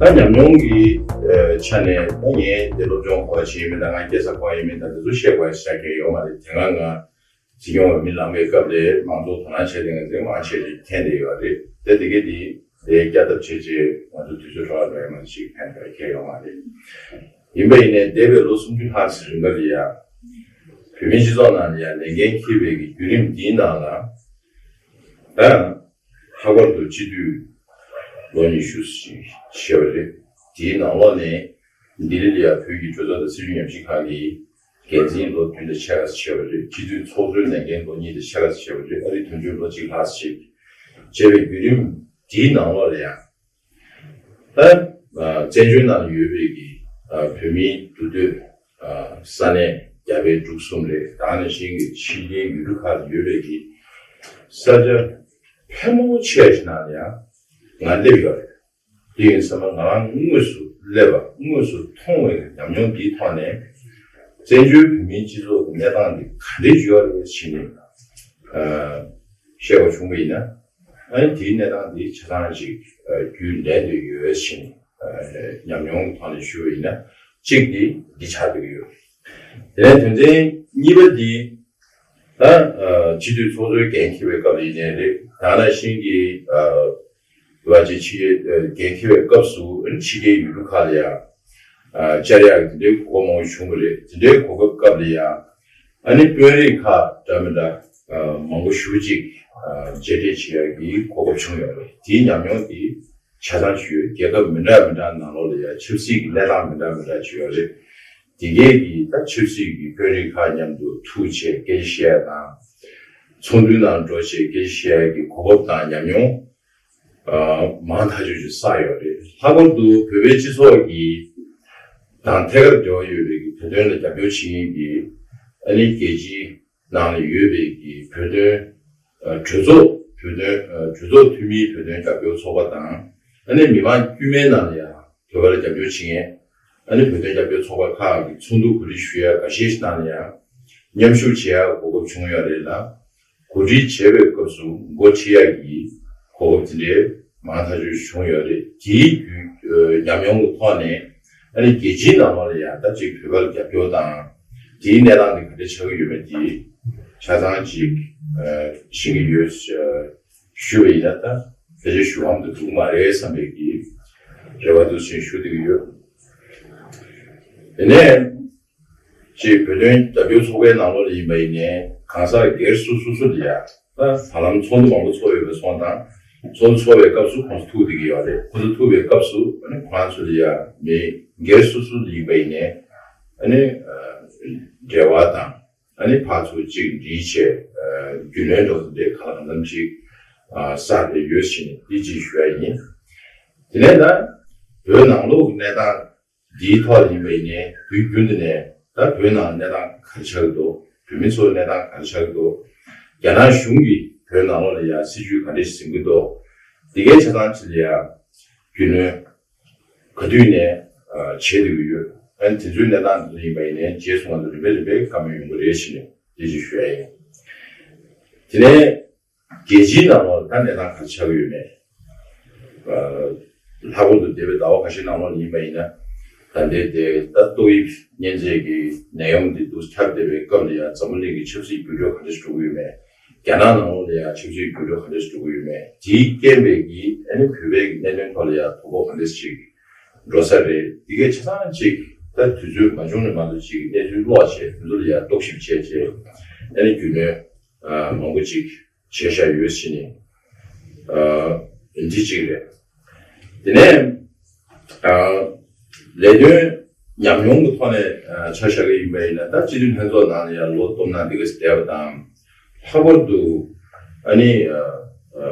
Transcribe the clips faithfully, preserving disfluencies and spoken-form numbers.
ད་ཉམས་མྱོང་གི་ཆ་ནས་ད་ངས་དེ་སློབ་སྦྱོང་གོ་བ་བྱེད་ཡིན་མིན་ད་ང་སྐྱེས་ས་གོ་ཡིན་མིན་ད་དེ་ཚོ་བཤད་དགོས་ཡ་ཞེ་དྲག་གང་ཡོད་མ་རེད། དེ་སྔ་ང་འཛིན་སྐྱོང་བའི་མི་ལངས་པའི་སྐབས་ལས་མང་ཚོགས་དོ་སྣང་བྱས་ཏེ་ང་ཚོའི་མང་ཆེ་ཞིག་འཐེན་བསྡད་ཡོད་རེད། དེ་དེ་གའི་དེ་དེ་བསྐྱར་ལྡབ་བྱས་རྗེས་ང་ཚོ་དུས་ཚོད་འཕྲོ་བརླག་འགྲོ་ཡ་མ་ཞིག་ཕན་ཐོགས་ཁྱད་ཡོད་མ་རེད། ཡིན་པ་ཡིན་ནའི་འདས་པའི་ལོ་སུམ་ཅུ་ལྷག་ཙམ་རིང་པ་ལ་ཡ་བོད་མིའི་སྤྱི་ཚོགས་ནང་ལ་ཡ་ལས་འགན་འཁྱེར་བའི་གི་བརྒྱུད་རིམ་འདིའི་ནང་ལ་ད་ལྷག་པར་དུ་སྤྱི་འཐུས་ལོ་ཉི་ཤུ་ཞིག་བྱས་པ་རེད། དེའི་ནང་ལོགས་ནས་ལྡི་ལི་ལ་ཡ་བོད་ཀྱི་གྲོས་ཚོགས་དང་སྲིད་བྱུས་ཉམས་ཞིབ་ཁང་གི་འགན་འཛིན་ལོ་བདུན་དང་ཕྱེད་ཀ་ཙམ་བྱས་པ་རེད། སྤྱི་འཐུས་ཚོགས་གཙོའི་ལས་འགན་ལོ་གཉིས་དང་ཕྱེད་ཀ་ཙམ་བྱས་པ་རེད། ཨ་རིའི་དོན་གཅོད་ལོ་གཅིག་ལྷག་ཙམ་བྱས་པའི་བརྒྱུད་རིམ་དེའི་ནང་ལོགས་ལ་ཡང་ད་བཙན་བྱོལ་ནང་ཡོད་པའི་གི་བོད་མིའི་འདུ་སྡོད་ས་གནས་རྒྱ་བལ་འབྲུག་གསུམ་རེད། ད་ནང་བཞིན་གྱི་ཕྱི་རྒྱལ་ཡུལ་གྲུ་ཁག་ཏུ་ཡོད་པའི་གི་ས་ཆ་ཕལ་མོ་ཆེ་ཞིག་ནང་ལ་ཡང་ང་སླེབས་ཡོད་རེད། དེ་ཡིན་ཙང་ང་རང་དངོས་སུ་སླེབས་པ་དངོས་སུ་མཐོང་བའི་ཉམས་མྱོང་འདིའི་ཐོག་ནས་བཙན་བྱོལ་བོད་མིའི་སྤྱི་ཚོགས་ཀྱི་གནས་སྟངས་འདི་ག་འདྲས་ཡོད་རེད་ཟེར་ནས་བཤད་པ་བྱུང་བ་ཡིན་ན། ཨ་ནི་དེའི་གནས་སྟངས་འདི་ཆ་ཚང་ཅིག་རྒྱུས་ལོན་བསྡད་ཡོད་ཟེར་ནས་ཉམས་མྱོང་གི་ཐོག་ནས་ཞུ་བ་ཡིན་ན་གཅིག་འདི་འདི་ཆགས་བསྡད་ཀྱི་ཡོད། དེ་ནས་དོན་ཚན་གཉིས་པ་འདི་ད་སྤྱི་འཐུས་ཚོགས་གཙོའི་འགན་འཁྱེར་བའི་སྐབས་ཡིན་ནའི་རེད། ད་ནང་བཞིན་གྱི་བ་ཅིག་ཕྱི་རྒྱལ་འགན་འཁྱེར་བའི་སྐབས་སུ་ཕྱི་རྒྱལ་ཡུལ་གྲུ་ཁག་ལ་ཡང་བཅར་ཡག་གི་དེ་འདྲའི་གོ་སྐབས་མང་པོ་བྱུང་བ་རེད། དེ་འདྲའི་གོ་སྐབས་སྐབས་ལ་ཡང་ཨ་ནི་དཔོན་རིགས་ཁག་འདྲ་མི་འདྲ་མང་པོ་ཞེ་ཅིག་མཇལ་འཕྲད་བྱེད་ཡག་གི་གོ་སྐབས་བྱུང་ཡོད་རེད། དེའི་ཉམས་མྱོང་དེ་ཆ་ཚང་ཞུ་ཡོད། རྒྱལ་ཁབ་མི་འདྲ་མི་འདྲ་ནང་ལོགས་ལ་ཡང་ཆབ་སྲིད་ཀྱི་གནས་སྟངས་མི་འདྲ་མི་འདྲ་ཅིག་ཡོད་རེད། དེ་གའི་གི་ད་ཆབ་སྲིད་ཀྱི་དཔོན་རིགས་ཁག་མཉམ་དུ་ཐུག་བྱས་སྐད་ཆ་བཤད་ཡ་དང་། ཚོགས་འདུའི་ནང་འགྲོ་བྱས་སྐད་ཆ་བཤད་ཡ་གི་གོ་སྐབས་དང་ཉམས་མྱོང་མང་ཐག་ཆོད་ཅིག་བསགས་ཡོད་རེད། ལྷག་པར་དུ་བོད་པའི་སྤྱི་ཚོགས་ཀྱི་དང་ཐད་ཀར་འབྲེལ་བ་ཡོད་པའི་གི་བོད་དོན་ལ་རྒྱབ་སྐྱོར་བྱེད་མཁན་གྱི་ཨ་ནི་རྒྱལ་སྤྱིའི་ནང་ལ་ཡོད་པའི་གི་བོད་དོན་གྲོས་ཚོགས་བོད་དོན་གྲོས་ཚོགས་འཐུས་མིའི་བོད་དོན་རྒྱབ་སྐྱོར་ཚོགས་པ་དང་ཨ་ནི་མི་མང་དཀྱུས་མའི་ནང་ལ་ཡང་བོད་པ་ལ་རྒྱབ་སྐྱོར་བྱེད་མཁན་ཨ་ནི་བོད་དོན་རྒྱབ་སྐྱོར་ཚོགས་པ་ཁག་གི་ཚོགས་འདུ་གོ་སྒྲིག་ཞུ་ཡ་འགའ་ཤས་ཤིག་ནང་ལ་ཡང་མཉམ་ཞུགས་བྱེད་ཡ་གོ་སྐབས་བྱུང་ཡོད་རེད་ལ། གོ་སྒྲིག་བྱེད་པའི་སྐབས་སུ་འགོ་ཁྲིད་ཡག་གི་གོ་སྐབས་དེ་འདྲའི་མང་ཐག་ཆོད་བྱུང་ཡོད་རེད། དེའི་བརྒྱུད་ཉམས་མྱོང་གི་ཐོག་ནས་ཨ་ནི་རྒྱལ་སྤྱིའི་ནང་ལོགས་ལ་ཡང་ད་ཅིག་བོད་པར་རྒྱབ་སྐྱོར་དང་དེའི་གནས་སྟངས་དེ་ག་འདྲ་ཆགས་ཀྱི་ཡོད་མེད་དེ་ཆ་ཚང་ཅིག་ཤེས་ཀྱི་ཡོད་ཞུ་བ་ཡིན་ན་ད་ཕལ་ཆེར་ཞུ་བའམ་དུ་འགྲོ་གི་མ་རེད་བསམ་པའི་གི་རེ་བ་འདུག་ཅེས་ཞུ་བསྡད་ཀྱི་ཡོད། དེ་ནས། ཅེས་བོད་དོན་རྒྱབ་སྐྱོར་ཚོགས་པའི་ནང་ལོགས་ལ་ཡིན་པ་ཡིན་ནའི་གང་ཟག་སྒེར་སོ་སོ་སོ་ལ་ཡ་ད་ཧ་ལམ་ཚོགས་འདུ་མང་པོ་ཚོགས་ཡོད་པའི་སོང་དང་ཚོགས་འདུ་ཚོགས་པའི་སྐབས་སུ་ཁོང་ཚོ་ཐུག་བསྡད་ཀྱི་ཡོད་རེད། ཁོང་ཚོ་ཐུག་པའི་སྐབས་སུ་ཨ་ནི་ཁོ་རང་ཚོ་ལ་ཡ་མི་སྒེར་སོ་སོ་ལ་ཡིན་པ་ཡིན་ནའི་ཨ་ནི་འབྲེལ་བ་དང་ཨ་ནི་ཕར་ཚུར་གཅིག་འདྲིས་བྱས་རྒྱུས་ལོན་འགྲོ་ཚུལ་དེ་གང་ལ་གང་འཚམ་ཅིག་བསགས་ཏེ་ཡོད་ཕྱིན་འདི་ཅིག་ཞུ་ཡ་ཡིན། དེ་ནས་ད་བོད་ནང་ལོགས་ཀྱི་གནས་སྟངས། འདིའི་ཐོག་ལ་ཡིན་པ་ཡིན་ནའི་དུས་རྒྱུན་དུ་ནས་ད་བོད་ནང་གནས་སྟངས་ག་རེ་ཆགས་ཀྱི་འདུག་བོད་མི་ཚོའི་གནས་སྟངས་ག་རེ་ཆགས་ཀྱི་འདུག་རྒྱ་ནག་གཞུང་གིས་བོད་ནང་ལོགས་ལ་ཡང་སྲིད་ཇུས་ག་འདྲས་ཤིག་འཛིན་གྱི་འདུག་འདི་གའི་ཆ་ཚང་ཅིག་ལ་ཡང་རྒྱུས་ལོན་ག་དུས་ནས་བྱེད་བསྡད་ཀྱི་ཡོད། ཨ་ནི་དེ་ཚོའི་གནས་སྟངས་འདི་ཚོ་ཡིན་པ་ཡིན་ནའི་རྗེས་སུ་ང་ཚོ་རིམ་པས་རིམ་པས་བཀའ་མོལ་ཡོང་གི་རེད་ཟེར་ནས་འདི་ཅིག་ཞུ་ཡ་ཡིན། དེ་ནས། རྒྱལ་སྤྱིའི་ནང་ལོགས་ད་གནས་སྟངས་ག་རེ་ཆགས་ཀྱི་ཡོད་མེད། ལྷག་པར་དུ་འདས་པའི་ཟླ་བ་ཁ་ཤས་ནང་ལོགས་ཡིན་པ་ཡིན་ན། ད་ལྟའི་དེ་ད་ཏོག་དབྱིབས་གཉན་ཚད་ཀྱི་ནད་ཡམས་འདི་འདུག་ཁྱབ་བསྡད་པའི་སྐབས་ལ་ཡང་འཛམ་བུ་གླིང་གི་ཆབ་སྲིད་འགྱུར་འགྲོས་ག་འདྲ་ཞིག་འགྲོ་གི་ཡོད་མེད། རྒྱ་ནག་ནང་ལོགས་ལ་ཡང་ཆབ་སྲིད་འགྱུར་འགྲོས་ག་འདྲ་ཞིག་འགྲོ་གི་ཡོད་མེད། དེའི་རྐྱེན་པས་ཀྱིས་ཨ་ནི་བོད་པའི་གནད་དོན་ཐོག་ལ་ཡང་དོ་ཕོག་ག་འདྲ་ཞིག་འགྲོ་ས་རེད། དེ་གའི་ཆ་ཚང་ཅིག་ད་དུས་ཚོད་མ་བྱུང་ནས་མ་གཏོགས་ཅིག་གནས་ཚུལ་ཀློག་བྱས་དེ་ཚོ་ལ་ཡང་རྟོག་ཞིབ་བྱས་བྱས་ཨ་ནི་རྒྱུས་ལོན་མང་པོ་ཅིག་བྱས་བཞག་ཡོད་ཟེར་ནས་འདི་གཅིག་རེད། དེ་ནས་ལས་དོན་ཉམས་མྱོང་གི་ཐོག་ནས་ཆ་བཞག་གི་ཡིན་པ་ཡིན་ན་ད་སྤྱི་འཐུས་ལྷན་ཚོགས་ནང་ལ་ཡང་ལོ་སྟོང་ནང་འདི་ག་ཙམ་བསྡད་པ་དང་། ལྷག་པར་དུ་ཨ་ནི་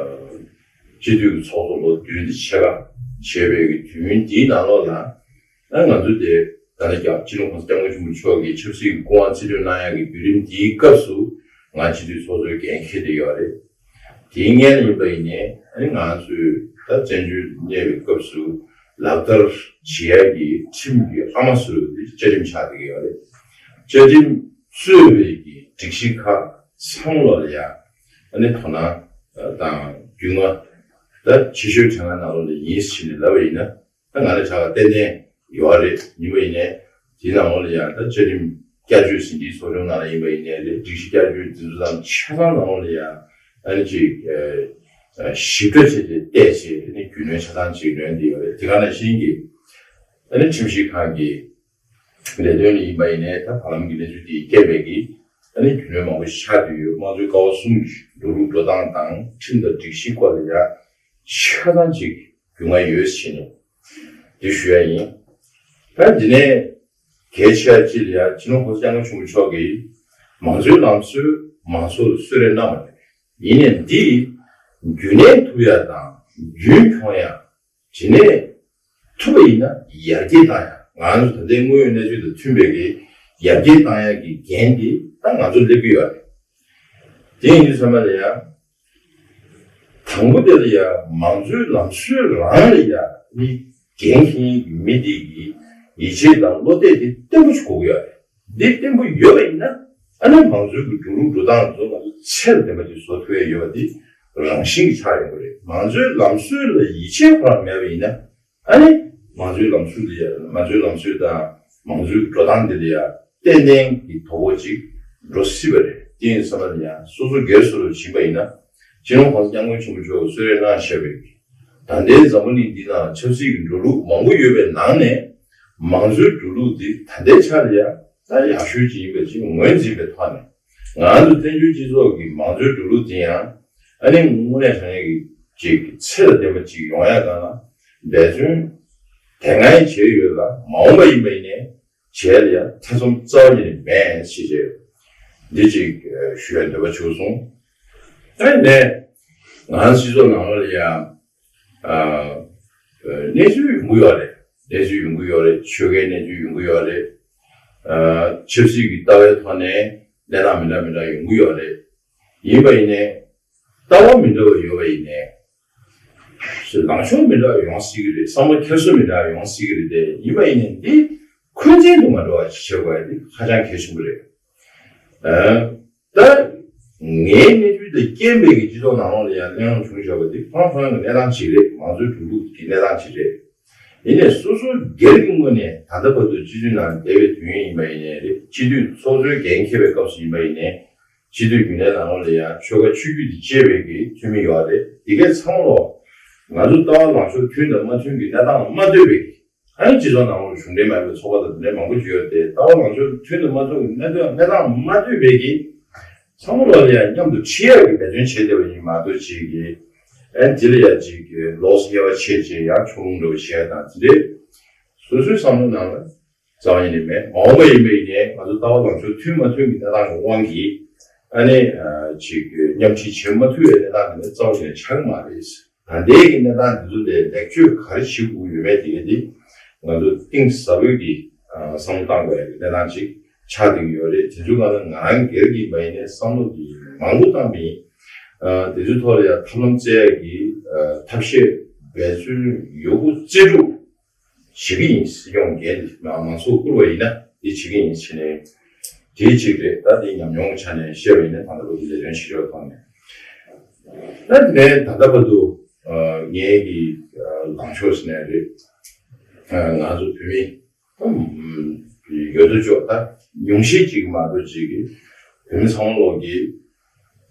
སྤྱི་འཐུས་ཀྱི་ཚོགས་གཙོ་ལོ་བདུན་དེ་ཆེ་བ་བྱས་པའི་དུས་ཡུན་འདིའི་ནང་ལོགས་ལ། ཨ་ང་ཚོ་དེ་ད་ལྟ་རྒྱ་སྤྱི་ནོར་༸གོང་ས་༸སྐྱབས་མགོན་ཆེན་པོ་མཆོག་གིས་ཆབ་སྲིད་ཀྱི་སྐུ་དབང་རྩིས་སྤྲོད་གནང་ཡག་གི་བརྒྱུད་རིམ་འདིའི་སྐབས་སུ་ང་སྤྱི་འཐུས་ཚོགས་གཙོའི་འགན་འཁྱེར་བསྡད་ཡོད་རེད། དེའི་སྔོན་ལ་ཡིན་པ་ཡིན་ནའི་ཨ་ནི་ང་ཚོས་ད་བཙན་བྱོལ་གནས་པའི་སྐབས་སུ་ལག་བསྟར་བྱེད་ཡག་གི་ཁྲིམས་ཀྱི་ཨ་མ་ཟུར་དེ་བཅའ་ཁྲིམས་ཆགས་བསྡད་ཀྱི་ཡོད་རེད། བཅའ་ཁྲིམས་གཙོས་པའི་གི་སྒྲིག་གཞི་ཁག་ཚང་མ་ལ་ཡང་ཨ་ནི་དོ་སྣང་དང་རྒྱུས་མངའ་ད་ཆེ་ཤོས་དྲན་ཁ་ནང་ལོགས་ནས་ཡིན་ཟེར་ནས་ལབ་པ་ཡིན་ན། ད་ང་རང་ཆ་བ་ཏན་ཏན་ཡོད་རེད། ཡིན་པ་ཡིན་ནའི་དེའི་ནང་ལོགས་ལ་ཡང་ད་བཅའ་ཁྲིམས་བསྐྱར་བཅོས་ཟིན་བྲིས་ཚོགས་ཆུང་ནང་ལ་ཡིན་པ་ཡིན་ནའི་རེད། སྒྲིག་གཞི་བསྐྱར་བཅོས་འཛིན་གཙོ་ཚང་ཆ་ཚང་ནང་ལོགས་ལ་ཡང་ཨ་ནི་ཅིག་ཞིབ་ཕྲ་བྱས་ཏེ་བལྟས་བྱས་ཨ་ནི་རྒྱུས་ལོན་ཆ་ཚང་ཅིག་ལོན་བསྡད་ཡོད་རེད། དེ་ག་ནང་བཞིན་གྱི་ཨ་ནི་ཁྲིམས་ཞིབ་ཁང་གི་ལས་དོན་ལ་ཡིན་པ་ཡིན་ནའི་ད་བར་ལམ་གྱི་གནས་ཚུལ་དེ་རྐྱེན་པས་ཀྱི་ཨ་ནི་རྒྱུས་ལོན་མང་པོ་ཞིག་ཆགས་བསྡད་ཡོད། དམངས་གཙོའི་ཀ་བ་གསུམ་གྱི་འགྲོ་ལུགས་འགྲོ་སྟངས་དང་ཁྲིམས་དང་སྒྲིག་གཞི་སྐོར་ལ་ཡང་ཆ་ཚང་ཅིག་རྒྱུས་མངའ་ཡོད་ཟེར་ནས་འདི་ཞུ་ཡ་ཡིན། ད་འདི་ནས་གལ་ཆེ་བ་གཅིག་ལ་ཡང་སྤྱི་ནོར་༸གོང་ས་༸སྐྱབས་མགོན་ཆེན་པོ་མཆོག་གིས་མང་གཙོའི་ལམ་སྲོལ་མང་ཚོགས་ལ་གསོལ་རས་གནང་བ་རེད། ཡིན་ནའི་འདི་རྒྱུན་གནས་ཐུབ་ཡ་དང་རྒྱུན་འཁྱོངས་ཡ། དེ་ནས་ཐུབ་པ་ཡིན་ན་ཡར་རྒྱས་བཏང་ཡ། ང་ཚོ་ད་ལྟའི་དངོས་ཡོད་གནས་ཚུལ་དང་མཐུན་པའི་གི་ཡར་རྒྱས་བཏང་ཡ་གི་འགན་དེ་ད་ང་ཚོ་སླེབས་ཀྱི་ཡོད་རེད། དེ་ཡིན་དུས་ཚང་མ་ལ་ཡ། དང་པོ་དེ་ལ་ཡ་མང་གཙོའི་ལམ་སྲོལ་རང་ལ་ཡ་ནི་འགན་འཁྱེར་མཁན་གྱི་མི་དེ་གི་ཡིད་ཆེས་དང་བློ་གཏད་དེ་བརྟན་པོ་ཞིག་དགོས་ཀྱི་ཡོད་རེད། འདི་བརྟན་པོ་ཡོད་པ་ཡིན་ན་ཨ་ནི་མང་གཙོའི་གི་འགྲོ་ལུགས་འགྲོ་སྟངས་ཚོ་ང་ཚོ་ཚད་ལ་ལྡན་པ་ཅིག་བཟོ་ཐུབ་ཡ་ཡོད་པ་དེ་རང་བཞིན་གྱི་ཆགས་ཡོང་གི་རེད། མང་གཙོའི་ལམ་སྲོལ་ལ་ཡིད་ཆེས་ཁོ་རང་མེད་པ་ཡིན་ན་ཨ་ནི་མང་གཙོའི་ལམ་སྲོལ་ལ་ཡ་མང་གཙོའི་ལམ་སྲོལ་དང་མང་གཙོའི་འགྲོ་སྟངས་འདི་ལ་ཡ་ཏན་ཏན་གྱི་དོ་ཕོག་ཅིག་འགྲོ་སྲིད་པ་རེད། དེ་ཡིན་ཙང་ལ་ཡ་སོ་སོ་སྒེར་སོ་སོར་ཕྱིན་པ་ཡིན་ན་སྤྱི་ནོར་༸གོང་ས་༸སྐྱབས་མགོན་ཆེན་པོ་མཆོག་གིས་གསོལ་རས་གནང་བཞག་པའི་ད་ལྟའི་འཛམ་བུ་གླིང་འདི་ནང་ཆབ་སྲིད་ཀྱི་འགྲོ་ལུགས་མང་པོ་ཡོད་པའི་ནང་ནས་མང་གཙོའི་འགྲོ་ལུགས་འདི་ད་ལྟའི་ཆ་ལ་ཡ་ད་ཡག་ཤོས་ཅིག་ཡིན་པ་ཅིག་ངོས་འཛིན་པའི་ཐོག་ནས་ང་ཚོ་བཙན་བྱོལ་སྤྱི་ཚོགས་ཀྱི་མང་གཙོའི་འགྲོ་ལུགས་འདི་ཡང་ཨ་ནི་དངོས་གནས་དྲང་གནས་ཀྱི་ཅིག་ཚད་ལ་ལྡན་པ་ཅིག་ཡོང་ཡ་གང་ལ་འབད་བརྩོན་དེ་སྔ་ཡང་བྱས་ཡོད་ལ་མ་འོངས་པ་ཡིན་པ་ཡིན་ནའི་བྱས་ལ་ཡང་ཐེ་ཚོམ་རྩ་བ་ཉིད་ནས་མེད་ཞེས་བྱས་འདི་ཅིག་ཞུ་ཡ་འདོད་པ་བྱུང་སོང་། ཨ་ནི་ང་སྤྱི་ཚོགས་ནང་ལོགས་ལ་ཡང་གནས་ཚུལ་ཡོང་གི་ཡོད་རེད། གནས་ཚུལ་ཡོང་གི་ཡོད་རེད། ཆོལ་ཁའི་གནས་ཚུལ་ཡོང་གི་ཡོད་རེད། ཆབ་སྲིད་ཀྱི་ལྟ་བའི་ཐོག་ནས་གནས་སྟངས་མི་འདྲ་མི་འདྲ་ཡོང་གི་ཡོད་རེད། ཡིན་པ་ཡིན་ནའི་ལྟ་བ་མི་འདྲ་བ་ཡོད་པ་ཡིན་ནའི། ལངས་ཕྱོགས་མི་འདྲ་བ་ཡོང་སྲིད་ཀྱི་རེད། བསམ་བློ་འཁྱེར་སོ་མི་འདྲ་བ་ཡོང་སྲིད་ཀྱི་རེད་དེ། ཡིན་པ་ཡིན་ནའི་འདི་འཁོན་འཛིན་དུ་མ་འགྲོ་བ་ཞིག་བྱེད་དགོས་ཡ་འདི་ཧ་ཅང་གལ་ཆེན་པོ་རེད། ཨ། ད་ངའི་གནས་ཚུལ་དང་རྐྱེན་པས་ཀྱི་སྤྱི་ཚོགས་ནང་ལོགས་ལ་ཡང་གླེང་སློང་བྱུང་བཞག་པ་འདི་ཁོ་རང་ཁོ་རང་གི་གནས་སྟངས་ཤིག་རེད། མང་གཙོའི་འགྲོ་ལུགས་ཀྱི་གནས་སྟངས་ཤིག་རེད། ཡིན་ནའི་སོ་སོ་སྒེར་གྱི་ངོས་ནས་ད་ལྟ་བར་དུ་སྤྱི་འཐུས་ནང་བསྡད་པའི་དུས་ཡུན་ཡིན་པ་ཡིན་ནའི་རེད། སྤྱི་འཐུས་ཚོགས་གཙོའི་འགན་འཁྱེར་བའི་སྐབས་སུ་ཡིན་པ་ཡིན་ནའི། སྤྱི་འཐུས་རྒྱུན་ལས་ནང་ལོགས་ལ་ཡང་ཆོལ་ཁ་ཆོས་བརྒྱུད་དེ་བཅད་པའི་གི་འཐུས་མི་ཡོད་རེད། དེ་གའི་ཚང་མ་ལོ་ང་ཚོ་ལྟ་བ་ལངས་ཕྱོགས་མཐུན་དང་མ་མཐུན་གྱི་གནས་སྟངས་ལ་མ་ལྟོས་པའི་གི་ཨ་ནི་སྤྱི་ཚོགས་ནང་ལོགས་གཞུང་འབྲེལ་མ་ཡིན་པའི་ཚོགས་པ་དང་དེ་འདྲའི་མང་པོ་ཅིག་ཡོད་དེ། ལྟ་བ་ལངས་ཕྱོགས་མཐུན་དང་མ་མཐུན་གྱི་གནས་སྟངས་གནས་སྟངས་ལ་མ་ལྟོས་པའི་གི་ཚང་མ་ལོ་ལ་ཡང་མཉམ་དུ་ཁྲིད་ཡག་གི་འབད་བརྩོན་བྱེད་བསྡད་པ་ཡིན་མ་གཏོགས་ཅིག་གི་ཨ་ནི་དེ་ལ་ཡང་ཅིག་གི་ལོགས་སུ་དབྱེ་བ་ཕྱེ་བྱས་ཡང་ཕྱོགས་ལྷུང་འགྲོ་བ་བྱེད་ཡ་དང་དེ་འདྲའི་སོ་སོའི་བསམ་བློ་ནང་ལ། རྩ་བ་ཉིད་ནས་མེད། མ་འོངས་པ་ཡིན་པ་ཡིན་ནའི་ང་ཚོ་ལྟ་བ་ལངས་ཕྱོགས་མཐུན་མ་མཐུན་གྱི་གནས་སྟངས་ཀྱི་དབང་གིས་ཨ་ནི་ཅིག་མཉམ་ཁྲིད་བྱེད་མ་ཐུབ་པའི་གནས་སྟངས་དེ་ནི་རྩ་བ་ཉིད་ནས་ཆགས་ཀྱི་མ་རེད། ད་ལྟའི་གི་གནས་སྟངས་འདི་ཚོ་ལས་ལེགས་བཅོས་ག་རེ་བྱེད་དགོས་ཡོད་མེད་དེ་ག་དེ་ང་ཚོ་གཏིང་ཟབ་པོའི་གི་བསམ་བློ་བཏང་དགོས་ཡ་གི་གནས་སྟངས་ཅིག་ཆགས་བསྡད་ཀྱི་ཡོད་རེད། དེ་ཚོའི་སྒང་ལ་ང་རང་སྒེར་གྱི་ཡིན་པ་ཡིན་ནའི་བསམ་བློ་འདི་མང་པོ་བཏང་པ་ཡིན། དེ་ཚོའི་ཐོག་ལ་ཡང་ཐབས་ལམ་བཙལ་ཡ་གི་ཐབས་ཤེས་འབད་བརྩོན་ཡོད་རྒུ་རྩལ་སྤྲུགས། བྱེད་ཀྱི་ཡིན། སྲིད་སྐྱོང་འགན་དེ་མང་མང་ཚོགས་བསྐུར་བ་ཡིན་ན་དེ་བྱེད་ཀྱི་ཡིན་ཟེར་ནས་དེ་གཅིག་རེད། ད་དེ་ཉམས་མྱོང་གི་ཆ་ནས་བཤད་པ་ཡིན་ན་ད་ལྟ་བར་དུ་ལས་དོན་བྱེད་ཕྱོགས་ཐོག་ནས་ད་དེ་ནས་ད་ལྟ་བར་དུ་ངའི་གི་ལངས་ཕྱོགས་ཟེར་ནས་རེད། ང་ཚོ་བོད་མི་ཡོད་དོ་ཅོག་ད་ཉུང་ཤས་ཅིག་མ་གཏོགས་ཅིག་གི་བོད་མི་ཚང་མ་ལོག་གི་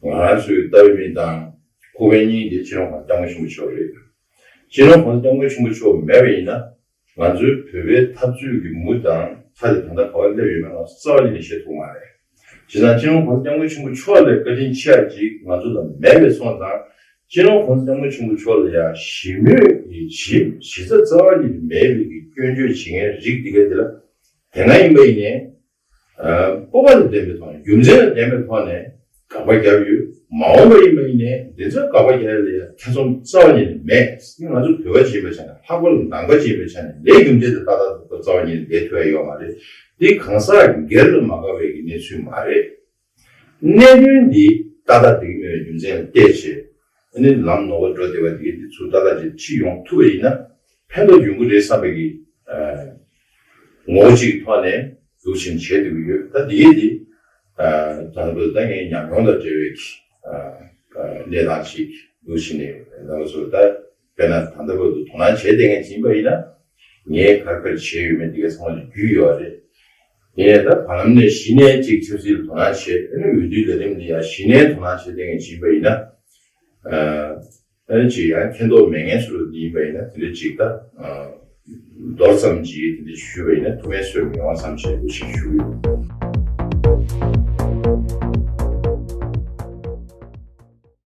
ང་རང་ཚོའི་ལྟ་བའི་མིག་དང་ཁུག་པའི་སྙིང་དེ་སྤྱི་ནོར་༸གོང་ས་༸སྐྱབས་མགོན་ཆེན་པོ་མཆོག་རེད། སྤྱི་ནོར་༸གོང་ས་༸སྐྱབས་མགོན་ཆེན་པོ་མཆོག་མེད་པ་ཡིན་ན། ང་ཚོའི་བོད་པའི་འཐབ་རྩོད་ཀྱི་མུ་དང་མཐའ་དེ་ད་ལྟ་ག་པར་སླེབས་ཡོད་མེད་ང་ཚོ་རྩ་བ་ཉིད་ནས་ཤེས་ཐུབ་མ་རེད། བྱས་ཙང་སྤྱི་ནོར་༸གོང་ས་༸སྐྱབས་མགོན་ཆེན་པོ་མཆོག་ལས་བཀའ་དྲིན་ཆེ་བ་ཅིག་ང་ཚོ་ལ་མེད་པའི་སོང་ཙང་། སྤྱི་ནོར་༸གོང་ས་༸སྐྱབས་མགོན་ཆེན་པོ་མཆོག་ལ་ཡང་ཞི་མོལ་གྱི་ཞི་ཞི་རྩ་རྩ་བ་ཉིད་ནས་མེད་པའི་གི་སྐྱོན་བརྗོད་བྱེད་མཁན་རིགས་འདི་ག་འདི་ལ་དེ་སྔ་ཡིན་པ་ཡིན་ནའི། སྤོབས་པ་ལ་ལྡན་པའི་ཐོག་ནས་རྒྱུ་མཚན་ལ་ལྡན་པའི་ཐོག་ནས་དགག་པ་བརྒྱབ་ཡོད། མ་འོངས་པ་ཡིན་པ་ཡིན་ནའི་འདི་ཚོ་དགག་པ་རྒྱག་ཡ་ལ་ཡང་ཐེ་ཚོམ་རྩ་བ་ཉིད་ནས་མེད། ང་ཚོ་བོད་པ་ཅིག་ཡིན་པའི་ཆ་ནས་ལྷག་པར་དུ་ནང་པ་ཅིག་ཡིན་པའི་ཆ་ནས་ལས་རྒྱུ་མཚན་དེ་ཏག་ཏག་ཏག་ཏག་རྩ་བ་ཉིད་ནས་བསྡད་ཐུབ་ཡ་ཡོད་མ་རེད། འདི་གང་ཟག་སྒེར་ལ་མ་དགའ་བའི་གི་གནས་ཚུལ་མ་རེད། གནད་དོན་འདི་ཏག་ཏག་འགྲིག་མེད་པའི་རྒྱུ་མཚན་ལ་བལྟས་བྱས་ཨ་ནི་ལམ་ནོར་བ་འགྲོ་བསྡད་པ་འདི་འདི་ཚུར་ཏག་ཏག་ཅིག་ཁྲིད་ཡོང་ཐུབ་པ་ཡིན་ན་ཕན་ཐོགས་ཡོང་གི་རེད་བསམ་པའི་གི་ངོ་བོ་གཅིག་གི་ཐོག་ནས་འདུག་བྱས་བྱས་བསྡད་ཀྱི་ཡོད། ད་འདི་གས་འདི་ད་ལྟ་ད་ངའི་ཉམས་མྱོང་དང་འབྲེལ་བའི་གི་གནས་སྟངས་ཅིག་འདུག་བྱས་ནས་ད་ལྟ་ཚོ་ད་དཔེར་ན་ད་ལྟ་བར་དུ་དོ་སྣང་བྱས་བསྡད་མཁན་ཅིག་ཡིན་པ་ཡིན་ན། ངས་ག་རེ་ག་རེ་བྱས་ཡོད་མེད་དེ་ག་ཚང་མ་ལ་རྒྱུས་ཡོད་རེད། དེ་ནས་ད་བར་ལམ་ནས་གཞི་ནས་ཅིག་ཆབ་སྲིད་ལ་དོ་སྣང་བྱེད། ཨ་ནི་འོས་བསྡུའི་ལས་རིམ་འདི་ཡང་གཞི་ནས་དོ་སྣང་བྱེད་མཁན་ཅིག་ཡིན་པ་ཡིན་ན། ཨ་ནི་ཅིག་ཡང་མཁྱེན་རྟོགས་མེད་མཁན་ཚོ་ལ་འདི་ཡིན་པ་ཡིན་ན། དེ་འདྲ་ཅིག་ད་མདོར་ཙམ་ཅིག་དེ་འདྲ་ཞུས་པ་ཡིན་ན་ཐུགས་ཕན་གསོས་པ་ཡོང་བ་བསམ་བྱས་འདུག་ཞེས་ཞུ་གི་ཡོད།